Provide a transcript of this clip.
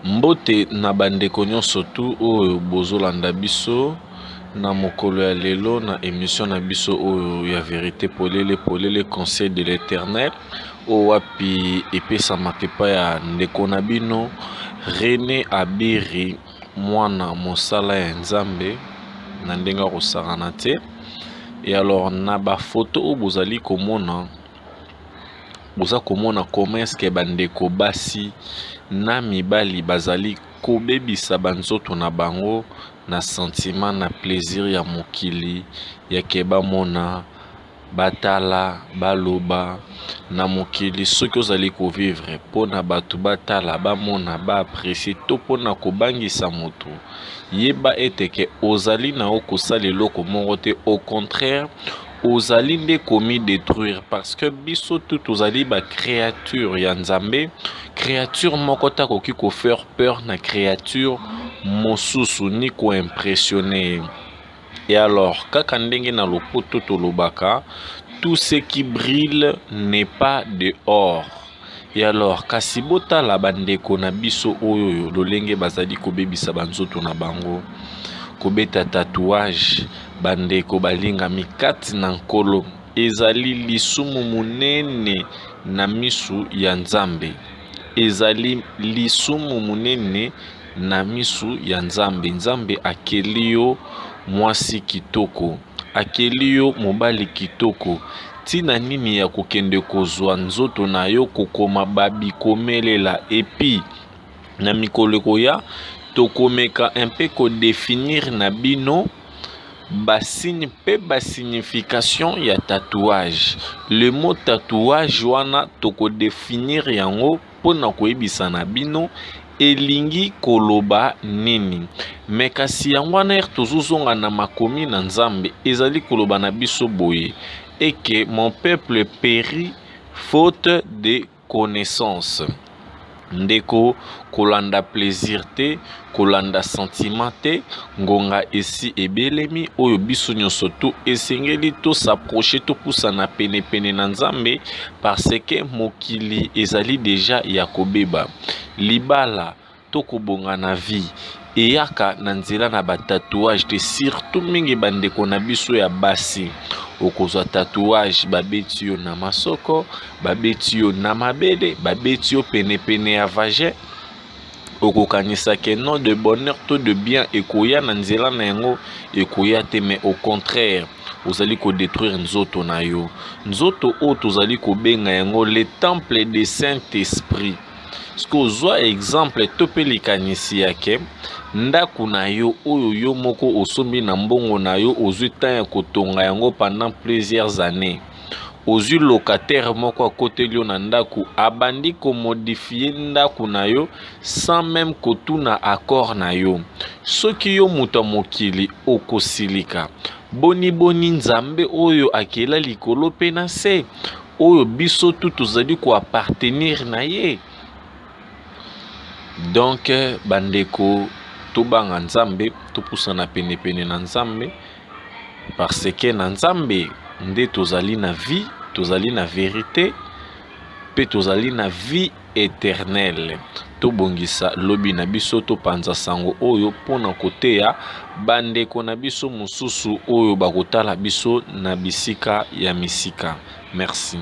Mbote na ba ndeko nionso tout oyo bozolanda biso na mokolo ya lelo na emission na biso oyo ya verite polele polele conseil de l'eternel oyo wapi epesamaka epai ya ndeko na bino Rene Abiri mwana mosala ya Nzambe na ndenge ya kosakana te. Et alors na ba photo oyo bozali komona boza komona comment est-ce que ba ndeko basi na mibali bazali kobebisa ba nzoto na bango na sentiment na plaisir ya mokili ya ke bamona batala baloba na mokili soki ozali ko vivre mpo na bato batala bamona ba apprecier to mpo na kobangisa moto yeba ete ke ozali na yo kosala eloko moko te au contraire ozali nde komi detruire parce que biso tout tozali ba créature ya Nzambe créature moko te akoki ko faire peur na créature mosusu ni ko impressionner ye et alors kaka ndenge na lopoto tolobaka tout ce qui brille n'est pas de or et alors kasi botala bandeko na biso oyo lolenge bazali kobebisa banzoto na bango kobeta tatouage bandeko balingami kati na Nkolo ezali lisumu monene na misu ya Nzambe ezali lisumu monene na misu ya Nzambe. Nzambe akeli yo mwasi kitoko, akeli yo mobali kitoko. Ntina nini ya kokende kozwa nzoto na yo kokoma babikomelela epi na mikolo ekoya tokomeka un peu ko definir na bino ba signe mpe ba signification ya tatouage. Le mot tatouage wana toko definir yango mpo na koyebisa na bino elingi koloba nini. Me kasi yango wana ere tozozonga na makomi na Nzambe ezali koloba na biso boye eke mon peuple périt faute de connaissance. Ndeko kolanda plaisir te, kolanda sentiment te, ngonga esi ebelemi oyo biso nyonso tu esengeli to s'approcher topusana penepene na Nzambe parce que mokili ezali deja ya kobeba. Libala to kobonga na vie eyaka na nzela na ba tatouage te surtout mingi ba ndeko na biso ya basi okozwa tatouage babeti yo na masoko babeti yo na mabele babeti yo penepene ya vagin okokanisa ke non de bonheur to de bien ekoya na nzela na yango ekoya te mais au contraire ozali kodetruire nzoto na yo nzoto oyo tozali kobenga yango le temple de saint esprit Sikoyo zwa exemple to mpe likanisi ya ke ndako na yo oyo yo moko osombi na mbongo na yo ozwi temps ya kotonga yango pendant plusieurs années ozwi locataire moko akoteli yo na ndako abandi komodifie ndako na yo sans meme kotuna accord na yo soki yo moto ya mokili okosilika boni boni nzambe oyo akela likolo mpe na se oyo biso tout tozali ko appartenir na ye donc bandeko tobanga nzambe topusana penepene na nzambe parce que na nzambe nde tozali na vie tozali na verite mpe tozali na vie eternel. Tobongisa lobi na biso, topanza sango oyo mpo na koteya bandeko na biso mosusu oyo bakotala biso na bisika ya misika. Merci.